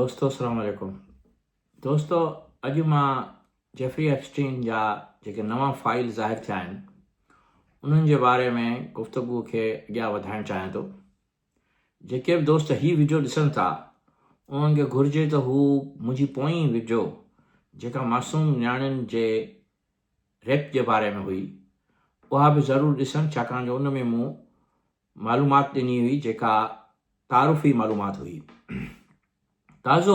دوستو السلام عليڪم دوستو اڄ مان جيفري ايپسٽين جا جيڪي نوان فائل ظاهر ٿيا آهن انهن جي باري ۾ گفتگو کي اڳيان وڌائڻ چاهيان ٿو جيڪي به دوست هي وڊيو ڏسن ٿا انهن کي گهرجي ته هو منهنجي پوئين وڊيو جيڪا معصوم نياڻين جي ريپ جي باري ۾ هئي اها به ضرور ڏسن ڇاڪاڻ جو ان ۾ مون معلومات ڏني هئي جيڪا تعارفي معلومات هئي. تازو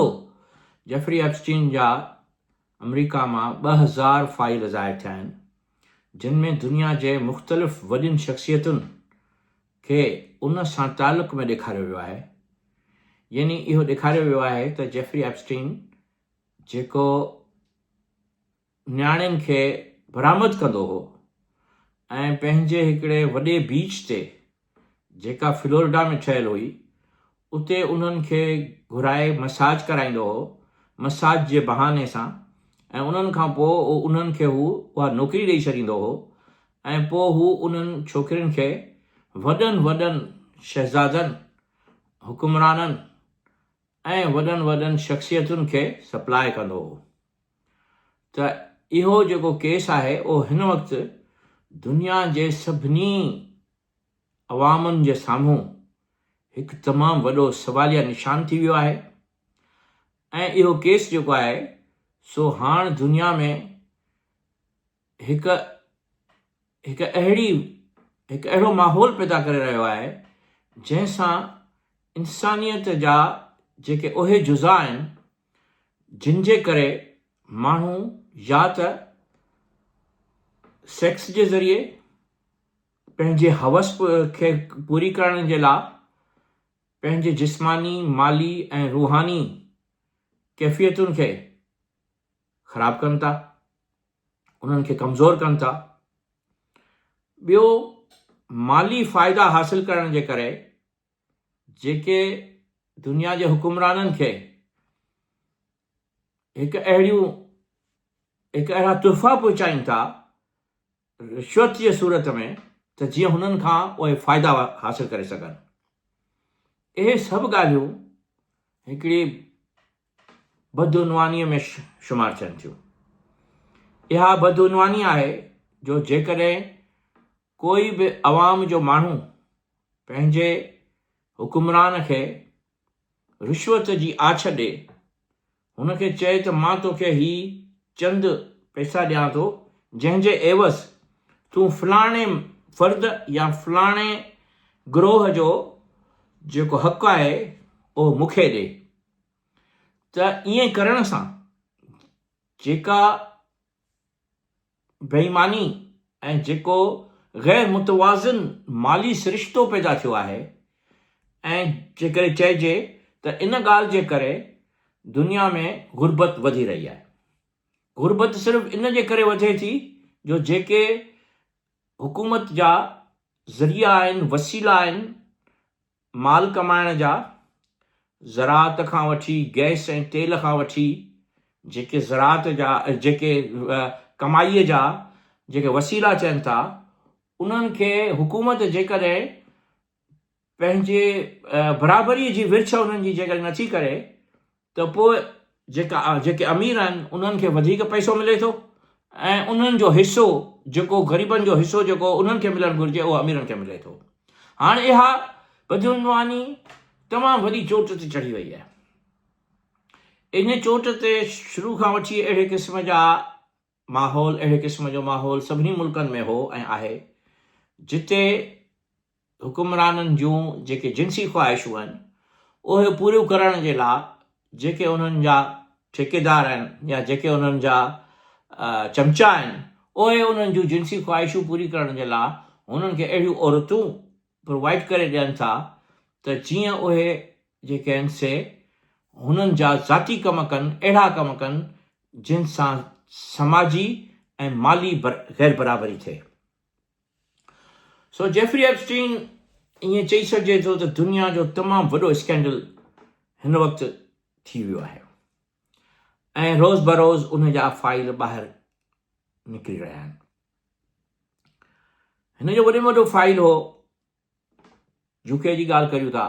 جيفري ايپسٽين جا آمريڪا مان 2000 فائيل ظاهر ٿيا آهن جن ۾ دنيا جي مختلف وڏين شخصيتن کي ان سان تعلق ۾ ڏيکاريو ويو آهي يعني اهو ڏيکاريو ويو آهي ته جيفري ايپسٽين جيڪو نياڻين کي برآمد ڪندو هو ۽ پنهنجي هڪڙي وڏي بيچ تي جيڪا فلوريڊا ۾ ٺهيل هئي اتي انهن کي گهرائي مساج ڪرائيندو هو مساج جي بهاني سان ۽ انهن کان پوء انهن کي هو اها نوڪري ڏئي ڇڏيندو هو ۽ پوء هو انهن ڇوڪرين کي وڏن وڏن شهزادن حڪمرانن ۽ وڏن وڏن شخصيتن کي سپلاء ڪندو هو ته اهو جيڪو ڪيس آهي اهو هن وقت دنيا جي سڀني عوامن جي سامهون هڪ تمام وڏو سواليه نشان ٿي ويو آهي ۽ اهو ڪيس جيڪو آهي سو هاڻ دنيا ۾ هڪ هڪ اهڙي هڪ اهڙو ماحول پيدا ڪري رهيو آهي جنهن سان انسانيت جا جيڪي اهي جزا آهن جن جي ڪري ماڻهو يا ته سيڪس جي ذريعي پنهنجي حوس کي پوري ڪرڻ جي لاء پنهنجي جسماني مالي ۽ روحاني ڪيفيتن کي خراب ڪن ٿا انهن کي ڪمزور ڪن ٿا. ٻيو مالي فائدا حاصل ڪرڻ جي ڪري جيڪي دنيا جي حڪمرانن کي هڪ اهڙيون هڪ اهڙا تحفا پهچائين ٿا رشوت جي صورت ۾ ته جيئن هنن کان اهي فائدا حاصل ڪري سگهن. اهي سڀ ڳالهيون هڪڙي بدعنوانيء ۾ شمار ٿين ٿيون. اها بدعنواني آهي جو جيڪڏهن ڪوئي به عوام جو ماڻهو پنهنجي حڪمران کي رشوت جي آڇ ڏي، هن کي چئي ته مان توکي هي چند پئسا ڏيان ٿو، جنهن جي عيوض تون فلاڻي فرد يا فلاڻي گروهه جو جيڪو حق آهي اهو مون کي ڏي. ته ائين ڪرڻ سان جيڪا بي ايماني ۽ جيڪو غير متوازن مالي سرشتو پيدا ٿيو آهي ۽ جيڪڏهن چئجي ته ان ڳالهه جي ڪري دنيا ۾ غربت وڌي رهي آهي. غربت صرف ان جي ڪري وڌي ٿي جو جيڪي حڪومت جا ذريعا آهن، وسيلا آهن، مال ڪمائڻ جا، زراعت کان وٺي گئس ۽ تيل کان وٺي جيڪي زراعت جا جيڪي ڪمائيء جا جيڪي وسيلا چين ٿا، انهن کي حڪومت جيڪڏهن پنهنجي برابريء جي ورڇ انهن جي جيڪڏهن نٿي ڪري ته پوء جيڪا جيڪي امير آهن انهن کي وڌيڪ پئسو ملي ٿو ۽ انهن جو حصو جيڪو غريبن جو حصو جيڪو انهن کي ملڻ گهرجي اهو اميرن کي ملي ٿو. هاڻ اها بدعنواني تمام وڏي چوٽ تي چڙهي وئي آهي. ان چوٽ تي شروع کان وٺي اهڙي قسم جا ماحول اهڙي قسم جو ماحول سڀني ملڪن ۾ هو ۽ آهي جتي حڪمرانن جون جيڪي جنسي خواهشون آهن اهي پوريون ڪرڻ جي لاء جيڪي انهن جا ٺيڪيدار آهن يا جيڪي انهن جا چمچا آهن اهي انهن جون جنسي خواهشون پوري ڪرڻ جي لاء هنن کي اهڙيون عورتون پرووائيڊ ڪري ڏين ٿا ته جيئن اهي جيڪي آهن سي هنن جا ذاتي ڪم ڪن اهڙا ڪم ڪن جن سان سماجي ۽ مالي غير برابري ٿئي. سو جيفري ايپسٽين ائين چئي سگهجي ٿو ته دنيا جو تمام وڏو اسڪينڊل هن وقت ٿي ويو آهي ۽ روز بروز ان جا فائل ٻاهر نڪري رهيا آهن. هن جو وڏي ۾ وڏو فائل هو يو ڪي جي ڳالهه ڪريون ٿا.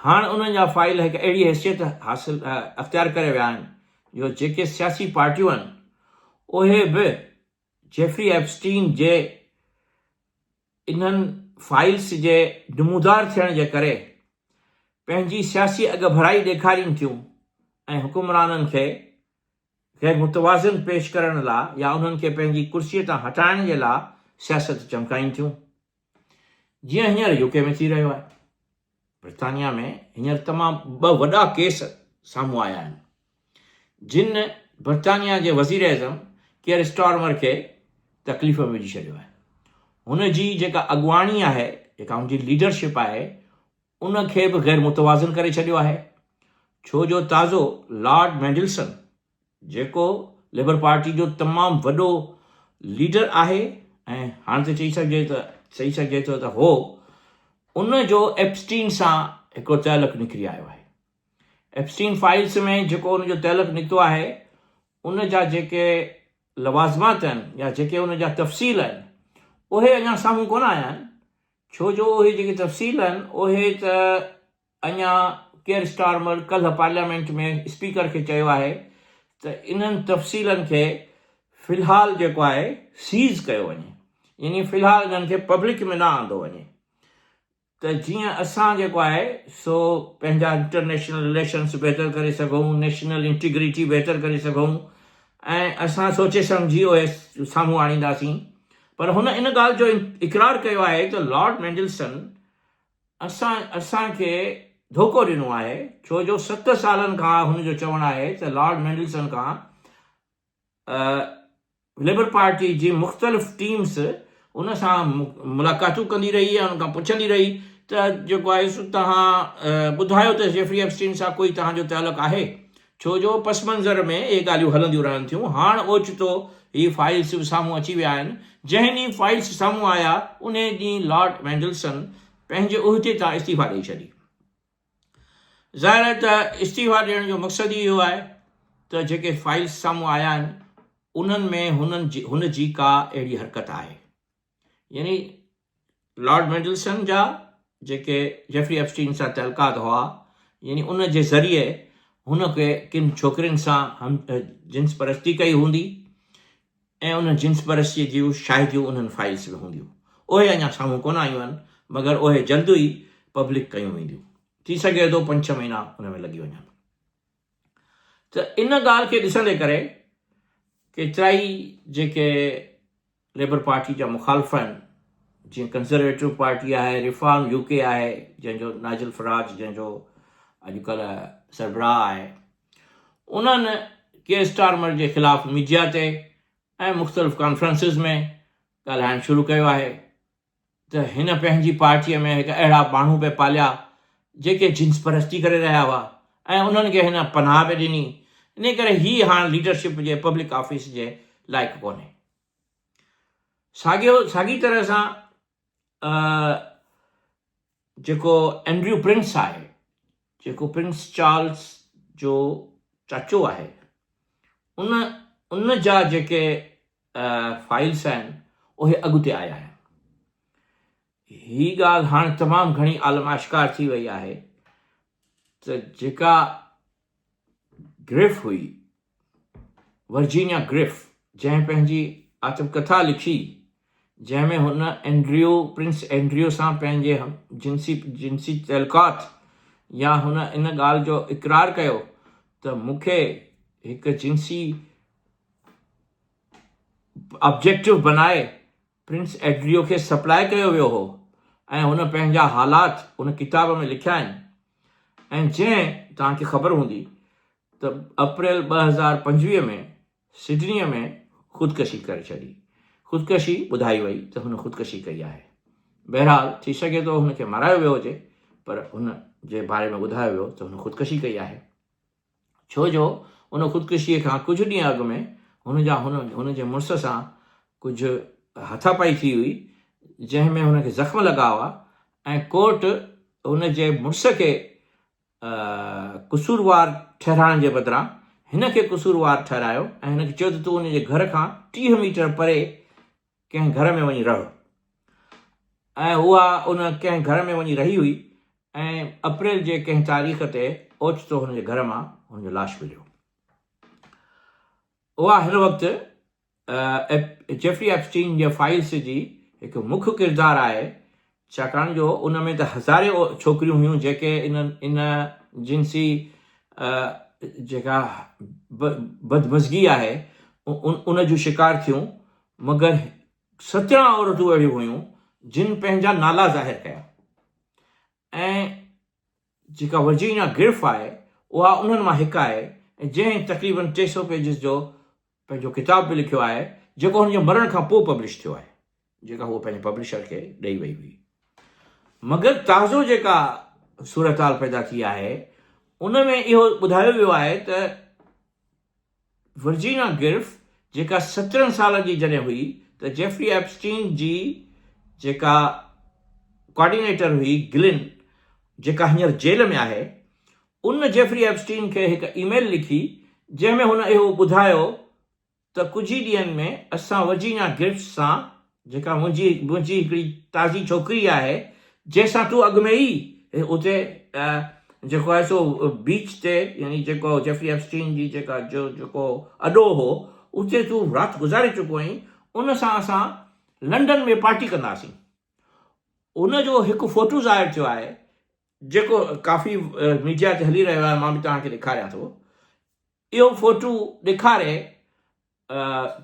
هاڻ انهن جا فائل هڪ اهڙي حيثيت حاصل اختيار ڪري ويا آهن جو جيڪي سياسي پارٽيون آهن اهي به جيفري ايپسٽين جي انهن فائلز جي نمودار ٿيڻ جي ڪري پنهنجي سياسي اڳڀرائي ڏيکارين ٿيون ۽ حڪمرانن کي غير متوازن پيش ڪرڻ لا يا انهن کي پنهنجي ڪرسي تان هٽائڻ جي لا سياست چمڪائين ٿيون. جيئن هينئر يو ڪي ۾ ٿي رهيو آهي. برطانيا ۾ هينئر تمام ٻه وڏا ڪيس سامهون آيا آهن، جن برطانيا جي وزيراعظم ڪيئر اسٽارمر کي تڪليف ۾ وجهي ڇڏيو آهي. هن جي جيڪا اڳواڻي آهي، جيڪا هن جي ليڊرشپ آهي، ان کي به غير متوازن ڪري ڇڏيو آهي، ڇو جو تازو لارڊ مينڊلسن جيڪو ليبر پارٽي جو تمام وڏو ليڊر آهي ۽ هاڻ ته چئي سگهجي ته چئي سگهجي ٿو ته هو ان جو ايپسٽين سان هڪڙو تعلق نڪري آيو آهي. ايپسٽين فائلز ۾ جيڪو ان جو تعلق نڪتو آهي ان جا جيڪي لوازمات آهن يا جيڪي ان جا تفصيل آهن اهي اڃا سامهون ڪونه آيا آهن ڇو جو اهي جيڪي تفصيل آهن اهي ته اڃا ڪيئر اسٽارمر ڪلهه پارليامينٽ ۾ اسپيڪر کي چيو آهي ته انهن تفصيلن کي في الحال جيڪو آهي سيز ڪيو وڃي يعني في الحال انهن کي پبلڪ ۾ نه آندو وڃي ته جيئن اسان جيڪو آهي سو پنهنجا انٽرنيشنل رليشنس بهتر ڪري سگهون نيشنل انٽيگريٽي بهتر ڪري سگهون ۽ اسان سوچي سمجهي اهي سامهون آڻينداسين پر هن ان ڳالهه جو اقرار ڪيو آهي ته لارڊ مينڊلسن اسان اسان کي ڌوڪو ڏنو آهي، ڇو جو ست سالن کان هن جو چوڻ آهي ته لارڊ مينڊلسن کان ليبر پارٽي جي مختلف ٽيمز ان سان ملاقاتون ڪندي رهي ۽ ان کان پڇندي رهي ته جيڪو آهي سو توهان ٻڌايو ته جيفري ايپسٽين سان ڪوئي توهان جو تعلق آهي؟ ڇو جو پس منظر ۾ اهي ڳالهيون هلنديون رهن ٿيون، هاڻ اوچتو هي فائلز به سامهون اچي ويا آهن، جنهن ڏينهن فائلز سامهون آيا، انهي ڏينهن لارڊ مينڊلسن پنهنجي عهدي تان استعيفا ڏئي ڇڏي. ظاهر آهي ته استعيفا ڏيڻ جو مقصد ئي اهو آهي ته جيڪي فائلز سامهون آيا آهن، انهن ۾ هن جي ڪا اهڙي حرڪت آهي. يعني لارڊ مينڊلسن جا جيڪي جيفري ايپسٽين سان تعلقات هئا يعني ان جي ذريعي هن کي ڪن ڇوڪرين سان هم جنس پرستي ڪئي هوندي ۽ ان جنس پرستي جون شاهديون انهن فائلز ۾ هونديون اهي اڃا سامهون ڪونه آيون آهن مگر اهي جلد ئي پبلڪ ڪيون وينديون ٿي سگهي ٿو پنج ڇهه مهينا ان ۾ لڳي وڃن. ته ان ڳالهه کي ڏسندي ڪري ڪيترائي جيڪي ليبر پارٽي جا مخالف آهن جيئن ڪنزرويٽو پارٽي آهي ريفارم يو ڪي آهي جنهن جو نائجل فراج جنهن جو اڄڪلهه سربراهه آهي انهن ڪيئر اسٽارمر جي خلاف ميڊيا تي ۽ مختلف ڪانفرنسز ۾ ڳالهائڻ شروع ڪيو آهي ته هن پنهنجي پارٽيء ۾ هڪ اهڙا ماڻهو پئي پاليا، جيڪي جنس پرستي ڪري رهيا هئا ۽ انهن کي هن پناهه به ڏني، انهيء ڪري هي هاڻ ليڊرشپ جي پبلڪ آفيس جي لائق ڪونهي. ساڳيو ساڳي طرح سان جيڪو اينڊريو پرنس آهي، جيڪو پرنس چارلس جو چاچو آهي، ان ان جا جيڪي فائلز آهن اهي اڳتي آيا آهن. هي ڳالهه هاڻ تمام گهڻي عالم آشڪار ٿي وئي آهي ته جيڪا گرف هئي، ورجينيا گرف، جنهن پنهنجي آتم ڪٿا لکي، جنهن ۾ هن اينڊريو، پرنس اينڊريو سان پنهنجي جنسي جنسي تعلقات يا هن ان ڳالهه جو اقرار ڪيو ته مون کي هڪ جنسي آبجيڪٽو بنائي پرنس ايڊريو کي سپلاء ڪيو ويو هو ۽ هن پنهنجا حالات ان ڪتاب ۾ لکيا آهن ۽ جنهن توهان کي خبر هوندي ته اپريل 2025 ۾ سڊنيء ۾ خودڪشي ڪري ڇڏي. خودڪشي ٻڌائي وئي ته هن خودڪشي ڪئي آهي. بهرحال ٿي سگهي ٿو هن کي مارايو ويو هجي پر هن جي باري ۾ ٻڌايو ويو ته هن خودڪشي ڪئي آهي. ڇو جو ان خودڪشيء کان ڪجهه ڏينهن اڳ ۾ هن جا هن هن جي مڙس سان ڪجهه هٿاپائي ٿي هئي، جنهن ۾ هن کي زخم لڳا هئا ۽ ڪورٽ هن جي مڙس کي قصوروار ٺهرائڻ جي بدران هن کي قصوروار ٺهرايو ۽ هن کي چيو ته تون ان جي گهر کان 30 ميٽر پري ڪنهن گهر ۾ وڃي رهه ۽ اها ان ڪنهن گهر ۾ وڃي رهي هئي ۽ اپريل جي ڪنهن تاريخ تي اوچتو هن جي گهر مان هن جو لاش مليو. اها هن وقت جيفري ايپسٽين جي فائلز جي هڪ مک ڪردار آهي ڇاڪاڻ جو ان ۾ ته هزارين ڇوڪريون هيون جيڪي ان ان جنسي جيڪا بدمزگي آهي ان جون شڪار ٿيون مگر 17 عورتون اهڙيون هيون جن پنهنجا نالا ظاهر ڪيا ۽ جيڪا ورجينيا گرف آهي اها انهن مان هڪ آهي ۽ جنهن تقريبن 300 پيجز جو پنهنجو ڪتاب به لکيو آهي جيڪو هن جي مرڻ کان پوء پبلش ٿيو آهي جيڪا هوء پنهنجي پبلشر کي ڏئي وئي هئي. مگر تازو جيڪا صورتحال پيدا ٿي آهي ان ۾ اهو ٻڌايو ويو آهي ته ورجينا گرف جيڪا 17 سالن جي جڏهن هئي ته جيفري ايپسٽين جي جيڪا ڪوآرڊينيٽر هئي گلن جيڪا هينئر جيل ۾ آهي ان جيفري ايپسٽين کي هڪ اي ميل لکي جنهن ۾ هن اهو ٻڌايو ته ڪجهه ئي ڏينهن ۾ اسان ورجينا گرفس سان جيڪا منهنجي منهنجي هڪڙي تازي ڇوڪري آهي، جنهن سان تون اڳ ۾ ئي اتي جيڪو آهي سو بيچ تي يعني جيڪو جيفري ايپسٽين جي جيڪا جو جيڪو اڏو هو، اتي تون رات گذاري چڪو آهين، ان سان اسان لنڊن ۾ پارٽي ڪنداسين. ان جو هڪ فوٽو ظاهر ٿيو آهي، جيڪو ڪافي ميڊيا تي هلي رهيو آهي، مان به توهان کي ڏيکاريان ٿو. اهو فوٽو ڏيکاري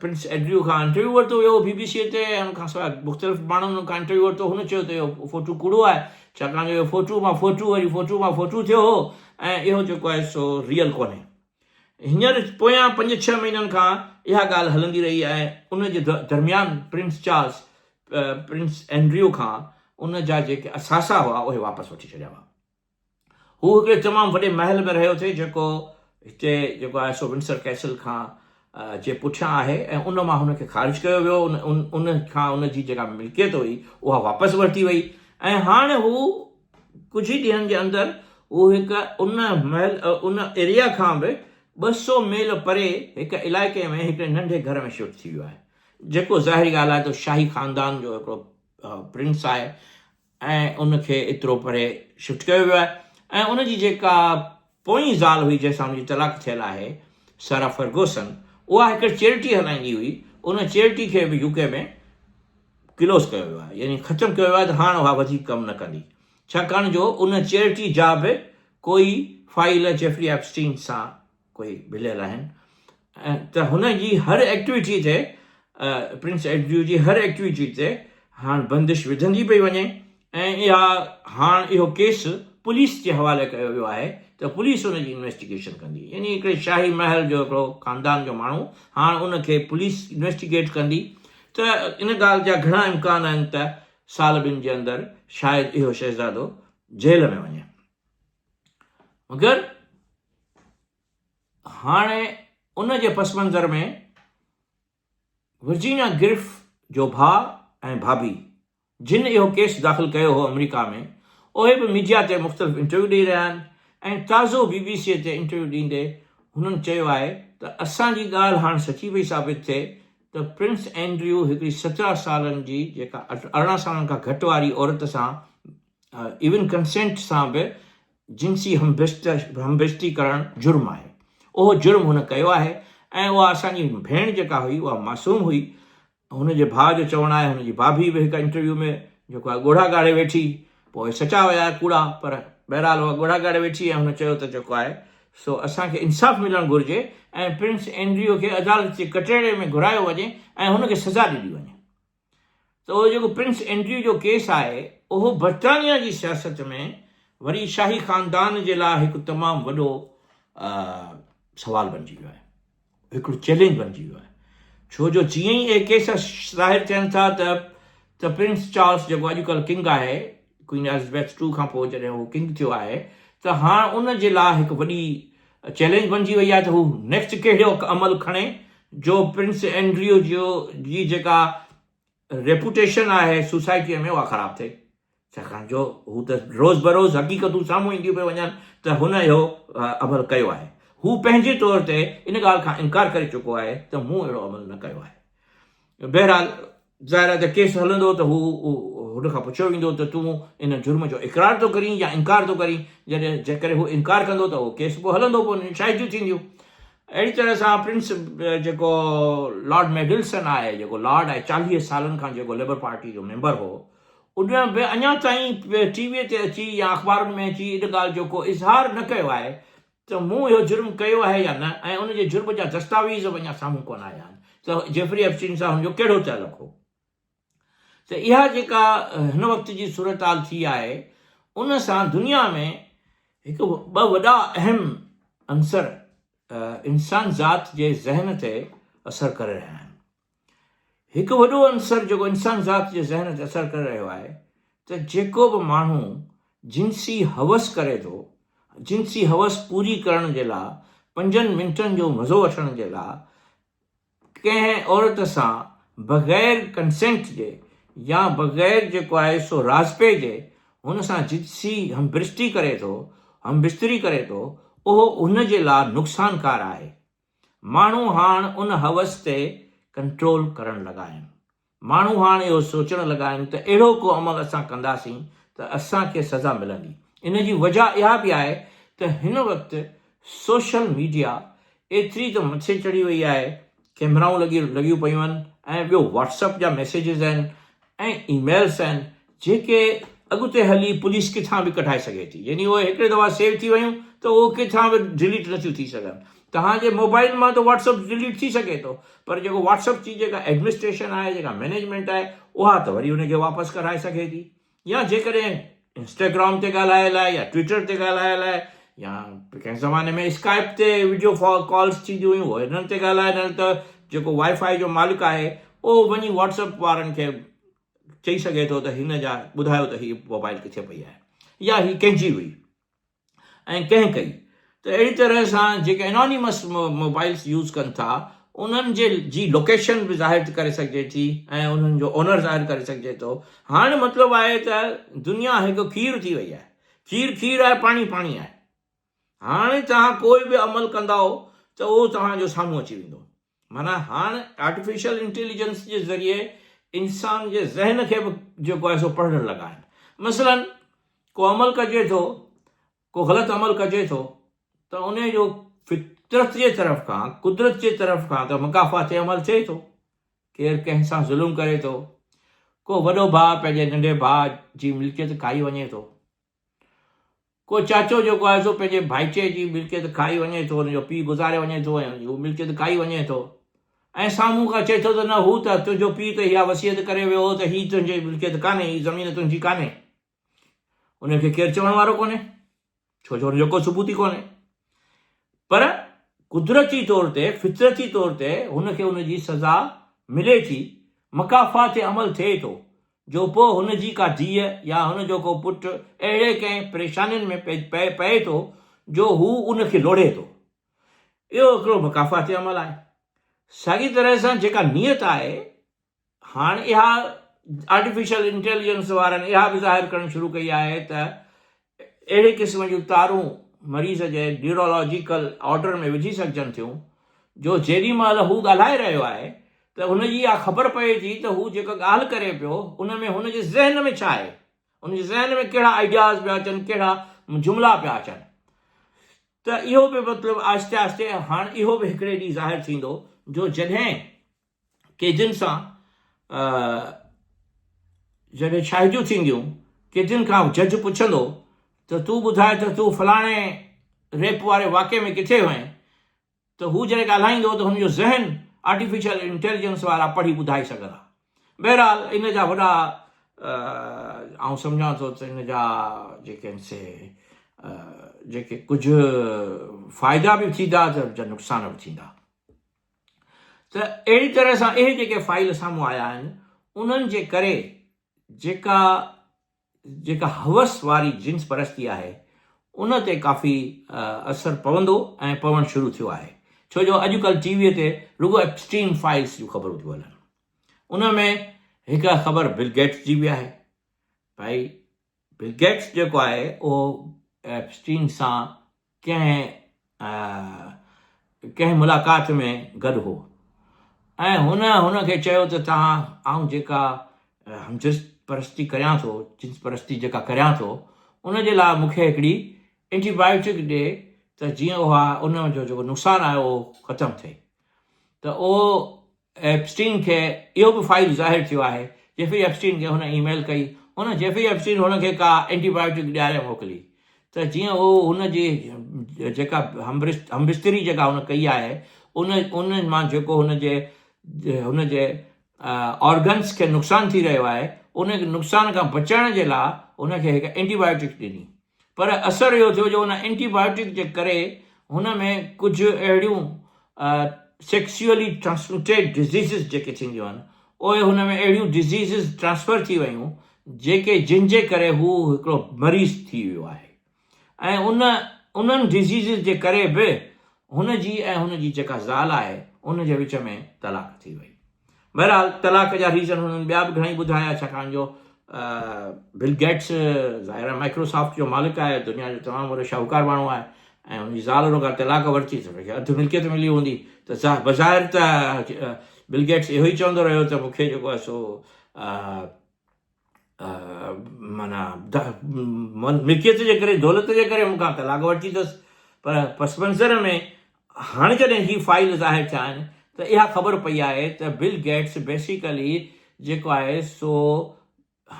پرنس اينڊريو کان انٽرويو ورتو ويو بي بي سي تي ۽ ان کان سواء مختلف ماڻهن ان کان انٽرويو ورتو هن چيو ته اهو فوٽو ڪوڙو آهي ڇاڪاڻ جو اهو فوٽو مان فوٽو وري فوٽو مان فوٽو ٿيو هو ۽ اهو جيڪو آهي سو ريئل ڪونهي هينئر پويان پنج ڇهه مهينن کان اها ڳالهه هلندي رهي ۽ ان جي درميان پرنس چارلس پرنس اينڊريو کان ان جا جيڪي اثاثا هئا اهي واپس وٺي ڇڏيا هئا هو هڪڙي تمام وڏي محل ۾ رهيو ٿي جيڪو هتي جيڪو آهي سو ونسر ڪيسل کان جي پٺيان آهي ۽ ان مان هن کي خارج ڪيو ويو ان ان کان ان جي جيڪا ملڪيت هئي اها واپس ورتي وئي ۽ هاڻ هو ڪجهه ئي ڏينهن جي اندر هو هڪ ان محل ان ايريا کان به 200 ميل پري هڪ علائقي ۾ هڪڙي ننڍي گهر ۾ شفٽ ٿي ويو آهي جيڪو ظاهري ڳالهه آهي ته شاهي خاندان جو هڪڙو پرنس آهي ۽ ان کي ايترو پري شفٽ ڪيو ويو آهي ۽ ان جي جيڪا پوئين زال هئي جنهن سان ان جي طلاق ٿيل آهي سارا فرگوسن اها هڪ چيرٽي هلائيندي هئي ان چيرٽي کي به يو ڪي ۾ ڪلوز ڪيو ويو آهي يعني ختم ڪيو ويو آهي ته هاڻ اها وڌيڪ ڪم نه ڪندي ڇاڪاڻ جو ان چيرٽي جا به ڪوئي فائيل جيفري ايپسٽين سان ڪوئي مليل آهن ته هن جي هر ايڪٽيوٽي تي پرنس ايڊريو جي هر ايڪٽيوٽي تي هاڻ بندش وجهندي پئي وڃي ۽ اها هاڻ اهو ڪيس پوليس جي حوالي ڪيو ويو آهي ته پوليس ان جي انويسٽيگيشن ڪندي يعني هڪڙي شاهي محل جو هڪڙو خاندان جو ماڻهو هاڻ ان کي پوليس انويسٽيگيٽ ڪندي ته ان ڳالهه جا گهڻا امڪان آهن ته سال ٻن جي اندر شايد اهو شهزادو جيل ۾ وڃي مگر هاڻي ان جي پس منظر ۾ ورجينا گرف جو ڀاء ۽ ڀاڀي جن اهو ڪيس داخل ڪيو هو آمريڪا ۾ اهي به ميڊيا تي مختلف انٽرويو ڏئي رهيا آهن ۽ تازو بي بي سي تي انٽرويو ڏيندي هنن چيو آهي ته اسان جي ڳالهه هاڻ سچي پئي ثابت ٿئي ته پرنس اينڊريو هڪڙي 17 سالن جي جيڪا 18 سالن کان گهٽ واري عورت سان ايون ڪنسينٽ سان به جنسي همبستي ڪرڻ جرم آهي. اهو جرم هن ڪيو آهي ۽ اها اسان جي ڀيڻ جيڪا هئي اها معصوم هئي. هن جي ڀاء جو چوڻ آهي هن جي ڀاڀي به هڪ انٽرويو ۾ جيڪو آهي ڳوڙها ڳاڙي ويٺي پوء اهي سچا هيا ڪوڙا پر بهرحال اها ڳوڙها ڳاڙي ويٺي ۽ هن چيو ته جيڪو آهي سو اسان کي انصاف ملڻ گهرجي ۽ پرنس اينڊريو کي عدالت جي ڪٽهڙي ۾ گهرايو وڃي ۽ هن کي سزا ڏني وڃي. ته اهو جيڪو پرنس اينڊريو جو ڪيس آهي اهو برطانيا جي سياست ۾ وري شاهي خاندان جي لاء هڪ تمام وڏو سوال بنجي ويو آهي هڪڙو چئلينج بنجي ويو آهي ڇو جو جيئن ئي اهي ڪيس ظاهر ٿين ٿا ته ته پرنس چارلس جيڪو اڄڪلهه ڪنگ آهي ڪوئين ايلزبيٿ ٽو کان پوء جڏهن هو ڪنگ ٿيو آهي ته هاڻ ان جي لاء هڪ وڏي چئلينج بنجي وئي آهي ته هو نيڪسٽ ڪهڙو عمل کڻي جو پرنس اينڊريو جو جي جيڪا ريپوٽيشن آهي سوسائٽيء ۾ اها خراب ٿئي ڇاڪاڻ جو هو ته روز بروز حقيقتون سامهون اينديون پيون وڃن ته هن اهو عمل ڪيو آهي هو پنهنجي طور تي ان ڳالهه کان انڪار ڪري چڪو آهي ته مون اهڙو عمل نه ڪيو آهي بهرحال ظاهر آهي ته ڪيس هلندو ته هو هن کان پڇيو ويندو ته تون ان جرم جو اقرار ٿو ڪرين يا انڪار ٿو ڪرين، جڏهن جيڪڏهن هو انڪار ڪندو ته اهو ڪيس پوء هلندو پوء ان جون شاهديون ٿينديون. اهڙي طرح سان پرنس جيڪو لارڊ ميڊلسن آهي جيڪو لارڊ آهي 40 سالن کان جيڪو ليبر پارٽي جو ميمبر هو ان به اڃا تائين ٽي وي تي اچي يا اخبارن ۾ اچي ان ڳالهه جو ڪو اظهار نه ڪيو آهي ته مون اهو جرم ڪيو آهي يا نه ۽ ان جي جرم جا دستاويز به اڃا سامهون ڪونه آيا آهن ته جيفري ايپسٽين سان هن جو ڪهڙو تعلق هو. ته اها جيڪا هن وقت جي صورتحال ٿي آهي ان سان دنيا ۾ هڪ ٻه وڏا اهم عنصر انسان ذات جي ذهن تي اثر ڪري رهيا آهن. هڪ وڏو عنصر جيڪو انسان ذات جي ذهن تي اثر ڪري رهيو آهي ته جيڪو به ماڻهو جنسي هوس ڪري ٿو، جنسي هوس پوري ڪرڻ جي لاء پنجن منٽن جو مزو وٺڻ جي لاء ڪنهن عورت سان بغير ڪنسينٽ جي يا بغير جيڪو آهي سو راضپي جي هن سان جنسي همبرسٽي ڪري ٿو، همبستري ڪري ٿو، اهو هن جي لاء نقصانڪار آهي. ماڻهو هاڻ ان هوس تي ڪنٽرول ڪرڻ لڳا آهن. ماڻهو هاڻ اهو سوچڻ لڳا آهن ته اهڙو ڪو عمل اسان ڪنداسين ته اسان کي سزا ملندي. ان جي وجهه اها به آهي ته هن وقت سوشل ميڊيا ايتري ته مٿي چڙهي وئي آهي، ڪيمرائون لڳي لڳيون پيون آهن ۽ ٻيو واٽس اپ جا ميسيجز آهن ۽ اي ميلز آهن جيڪي اڳتي هلي پوليس ڪٿان به ڪڍائي سگهي ٿي يعني اهي هڪڙي دفعا سيو ٿي ويون ته اهو ڪٿان به ڊليٽ نٿيون ٿي سگهن. توهان جي موبائل مان ته واٽس اپ ڊليٽ ٿي سگهي ٿو پر جيڪو واٽس اپ جي جيڪا ايڊمنسٽريشن آهي جيڪا مئنيجمينٽ آهي اها ته وري ان کي واپس ڪڍائي سگهي ٿي يا جيڪڏهن انسٽاگرام تي ڳالهايل آهي يا ٽوئٽر تي ڳالهايل آهي يا ڪنهن زماني ۾ اسڪائپ تي وڊيو ڪالز ٿينديون هيون اهي انهن تي ڳالهائن ته جيڪو وائي فائي جو مالڪ آهي اهو وڃي واٽس اپ وارن کي چئي سگهي ٿو ته هن جا ٻڌايو ته هي موبائل ڪٿي پئي آهي يا هي ڪنهن جي هئي ۽ ڪنهن ڪئي ته اهڙي طرح سان جيڪي انانيمس موبائلس يوز ڪن ٿا انهن جي جي لوڪيشن به ظاهر ڪري سگهجي ٿي ۽ انهن جو اونر ظاهر ڪري سگهجي ٿو. هاڻ مطلب آهي ته دنيا هڪ کير ٿي وئي آهي، کير کير آهي پاڻي پاڻي آهي. هاڻي توهان ڪوئي به عمل ڪندائو ته اهو توهان جو سامهون اچي ويندو. معنيٰ هاڻ آرٽيفيشل انٽيليجنس جي ذريعي انسان جي ذهن کي به جيڪو آهي سو پڙهڻ لڳا آهن. مثلاً ڪو عمل ڪجي ٿو، ڪو غلط عمل ڪجي ٿو ته انهي جو فطرت جي طرف کان، قدرت جي طرف کان ته مڪافات عمل ٿئي ٿو. ڪير ڪنهن سان ظلم ڪري ٿو، ڪو وڏو ڀاء پنهنجي ننڍي ڀاء جي ملڪيت کائي وڃي ٿو. ڪو چاچو جيڪو آهي سو پنهنجي ڀائٽي جي ملڪيت کائي وڃي ٿو، ان جو پيء گذاري وڃي ٿو ۽ هو ملڪيت کائي وڃي ٿو ۽ سامهون کان چئي ٿو ته نه هو ته تنهنجو پيء ته اها وصيت ڪري ويو هو ته هي تنهنجي ملڪيت ڪانهي، هي زمين تنهنجي ڪانهي. ان کي ڪير چوڻ وارو ڪونهي، ڇو جو ان جو ڪو ثبوت ئي ڪونهي. پر قدرتي طور تي، فطرتي طور تي هن کي ان جي سزا ملي ٿي، مڪافات عمل ٿئي ٿو، جو پوء هن جي ڪا ڌيء يا هن جو ڪو پٽ اهڙي ڪنهن پريشانين ۾ پئي ٿو جو هو ان کي لوڙهي ٿو. اهو هڪڙو مڪافاتي عمل آهي. ساڳي طرح سان جيڪا نيت آهي، هاڻ اها آرٽيفيشل انٽيليجنس وارن اها به ظاهر ڪرڻ شروع ڪئي آهي ته اهڙي قسم جون تارون مريض جي نيورولاجيڪل آرڊر ۾ وجهي سگهجن ٿيون جو جيڏي مهل هو ڳالهائي رهيو آهي ته هن جي اها خبر پوي ٿي ته هو جيڪا ڳالهه ڪري پيو ان ۾ هن جي ذهن ۾ ڇا آهي، ان جي ذهن ۾ ڪهڙا آئيڊياز پيا اچن، ڪهڙا جملا پيا اچن. ته اهو به مطلب آهستي آهستي هاڻ اهو به هڪڙي ڏينهن ظاهر ٿيندو جو جڏهن قيدين سان جڏهن شاهديون ٿينديون، قيدين کان جج پڇندو ته تون ٻڌاء ته تون فلاڻي ريپ واري واقعي ۾ ڪٿي هئين؟ ته هو جڏهن ڳالهائيندو ته هن جو ذهن آرٽيفيشل انٽيليجنس وارا پڙهي ٻڌائي سگهندا. بهرحال ان جا وڏا آئون سمجهان ٿو ته ان جا جيڪي آهن سي جيڪي ڪجهه فائدا به ٿيندا ته نقصان به ٿيندا. ته اهڙي طرح سان اهي جيڪي فائيل سامهون آيا آهن انهن جي ڪري جيڪا جيڪا هوس واري جنس پرستي آهي ان تي ڪافي اثر پوندو ۽ پوڻ شروع ٿيو آهي ڇو جو اڄ ڪلهه ٽي وي تي رڳو ايپسٽين فائلز جون خبرون ٿيون هلن ان ۾ هڪ خبر بل گيٽس جي به آهي ڀائي بل گيٽس جيڪو آهي اهو ايپسٽين سان ڪنهن ڪنهن ملاقات ۾ گڏ هو. ۽ هن هن کي چيو ته توهان آئون جيڪا همجنس پرستي ڪريان ٿو، جنس پرستي جيڪا ڪريان ٿو، ان جي لاء مون کي هڪڙي اينٽي بايوٽڪ ڏي ته جيئن اها ان جو جيڪو نقصان آهي اهو ختم ٿئي. ته اهو ايپسٽين کي اهو به فائل ظاهر ٿيو آهي، جيفري ايپسٽين کي هن اي ميل ڪئي، هن جيفري ايپسٽين هن کي ڪا اينٽي بايوٽڪ ڏياري موڪلي ته جيئن اهو هن جي جيڪا همبستري جيڪا هن ڪئي آهي ان ان مان جيڪو هن جي هن جي آرگنس کي نقصان ٿي رهيو آهي ان نقصان کان بچائڻ جي لاء هن کي هڪ اينٽي بايوٽڪ ڏني. پر اثر اهو ٿيو جو ان اينٽي بايوٽڪ جي ڪري هن ۾ ڪجهه اهڙيون سيڪسيولي ٽرانسميٽيڊ ڊزيزز جيڪي ٿينديون آهن اهي هن ۾ اهڙيون ڊزيزز ٽرانسفر ٿي ويون جيڪي جن جي ڪري هو هڪڙو مريض ٿي ويو آهي ۽ ان انهن ڊزيزز جي ڪري به هن جي ۽ هن جي جيڪا زال آهي ان جي وچ ۾ طلاق ٿي وئي. بهرحال طلاق جا ريزن هنن ٻيا به گهڻائي ٻڌايا ڇاڪاڻ جو بل گيٽس ظاهر آهي مائڪروسافٽ جو مالڪ آهي دنيا جو تمام وڏو شاهوڪار ماڻهو آهي ۽ هن جي زال هن کان طلاق ورتي ته هن کي اڌ ملڪيت ملي هوندي ته بظاهر ته بل گيٽس اهو ئي چوندو رهيو ته مون کي جيڪو آهي سو معنيٰ ملڪيت جي ڪري دولت جي ڪري مون کان طلاق ورتي اٿس پر پس منظر ۾ هاڻي جڏهن هي فائل ظاهر ٿيا آهن ته اها خبر پئي آهي ته بل گيٽس بيسيڪلي جيڪو آهي سو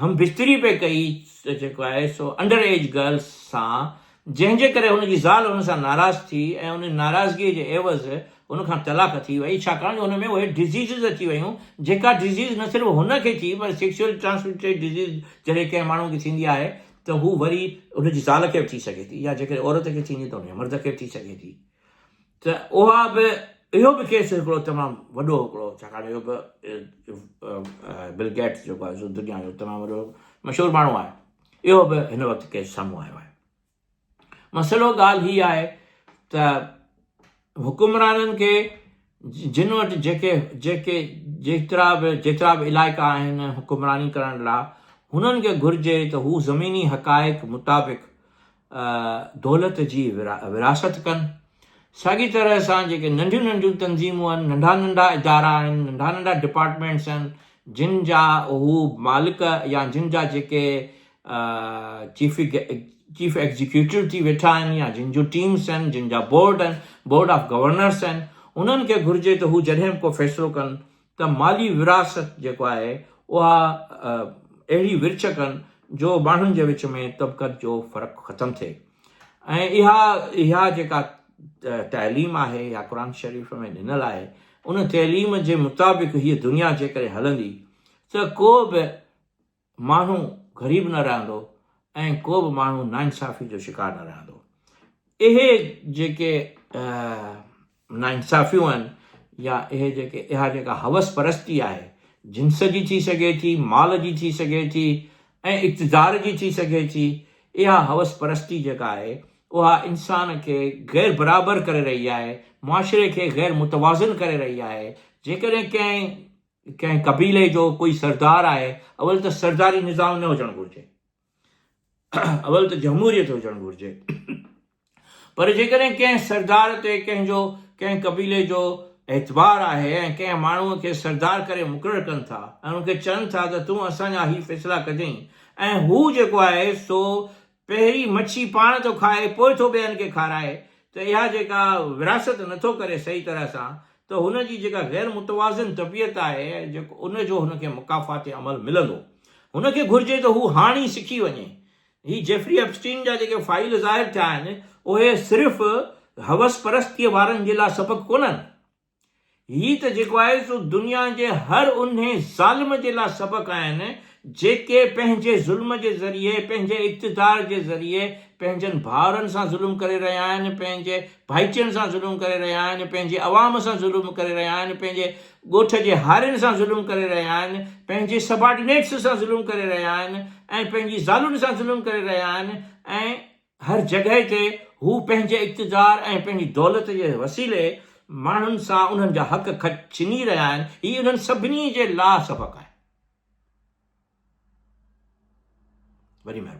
هم بستري پئي ڪئي جيڪو آهي سو انڊر ايج گرلس سان جنهن جي ڪري هن جي زال هن سان ناراض ٿي ۽ ان ناراضگيء جي عيوض هن کان طلاق ٿي وئي ڇاڪاڻ جو هن ۾ اهي ڊزيزز اچي ويون جيڪا ڊزيز نه صرف هن کي ٿي پر سيڪسوئل ٽرانسميٽيڊ ڊزيز جڏهن ڪنهن ماڻهو کي ٿيندي آهي ته هو وري ان جي زال کي به ٿي سگهي ٿي يا جيڪڏهن عورت کي ٿيندي ته ان جي مرد کي به ٿي سگهي ٿي ته اها به اهو به ڪيس هڪڙو تمام وڏو هڪڙو ڇاڪاڻ اهو به بل گيٽس جيڪو آهي سو دنيا جو تمام وڏو مشهور ماڻهو آهي اهو به هن وقت ڪيس سامهون آيو آهي. مسئلو ڳالهه هي آهي ته حڪمرانن کي جن وٽ جيڪي جيڪي جيترا به جيترا به علائقا آهن حڪمراني ڪرڻ لاء هنن کي گهرجي ته هو زميني حقائق مطابق دولت جي ورهاست ڪن. ساڳي طرح سان جيڪي ننڍيون ننڍيون تنظيمون آهن، ننڍا ننڍا ادارا آهن، ننڍا ننڍا ڊپارٽمينٽس آهن، جن جا هو مالڪ يا جن جا جيڪي چيف چيف ايگزيڪيوٽو ٿي ويٺا آهن يا جن جون ٽيمس آهن، جن جا بورڊ آهن، بورڊ آف گورنرس آهن، انهن کي گهرجي ته هو جڏهن به ڪو فيصلو ڪن ته مالي ورهاست جيڪو آهي اها اهڙي ورڇ ڪن جو ماڻهن جي وچ ۾ طبقت جو فرق ختم ٿئي ۽ اها اها جيڪا تعليم آهي يا قرآن شريف ۾ ڏنل آهي ان تعليم جي مطابق هيء دنيا جيڪڏهن هلندي ته ڪو به ماڻهو غريب نه رهندو ۽ ڪو به ماڻهو ناانصافي جو شڪار نه رهندو. اهي جيڪي ناانصافيون آهن يا اهي جيڪي اها جيڪا هوس پرستي آهي جنس جي ٿي سگهي ٿي، مال جي ٿي سگهي ٿي ۽ اقتدار جي ٿي سگهي ٿي، اها هوس پرستي جيڪا آهي اها انسان کي غير برابر ڪري رهي آهي، معاشري کي غير متوازن ڪري رهي آهي، جيڪڏهن ڪنهن ڪنهن قبيلي جو ڪوئي سردار آهي، اول ته سرداري نظام نه هجڻ گهرجي، اول ته جمهوريت هجڻ گهرجي، پر جيڪڏهن ڪنهن سردار تي ڪنهن جو ڪنهن قبيلي جو اعتبار آهي ۽ ڪنهن ماڻهوء کي سردار ڪري مقرر ڪن ٿا ۽ ان کي چون ٿا ته تون اسان جا هي فيصلا ڪجئين ۽ هو جيڪو آهي سو پهرين مڇي پاڻ ٿو کائي پوء ٿو ٻين کي کارائي ته اها جيڪا ورهاست نٿو ڪري صحيح طرح سان ته هن جي جيڪا غير متوازن طبيعت آهي جيڪو ان جو هن کي مڪافات عمل ملندو. هن کي گهرجي ته هو هاڻ ئي سکي وڃي. هي جيفري ايپسٽين جا جيڪي فائيل ظاهر ٿيا آهن اهي صرف هوس پرستيء وارن جي لاء سبق ڪونهن. هي ته جيڪو آهي سو دنيا جي هر انهي ظالم جي لاء سبق آهن، جيڪي پنهنجي ظلم جي ذريعي، پنهنجي اقتدار جي ذريعي پنهنجن ڀائرن سان ظلم ڪري رهيا آهن، پنهنجي ڀائٽين سان ظلم ڪري رهيا آهن، پنهنجي عوام سان ظلم ڪري رهيا آهن، پنهنجي ڳوٺ جي هارين سان ظلم ڪري رهيا آهن، پنهنجي سبارڊينيٽس سان ظلم ڪري رهيا آهن ۽ پنهنجي زالن سان ظلم ڪري رهيا آهن ۽ هر جڳهه تي هو پنهنجي اقتدار ۽ پنهنجي دولت جي وسيلي ماڻهن سان انهن جا حق ڇني رهيا آهن، هي انهن سڀني جي لا سبق آهي. وڏي مهرباني.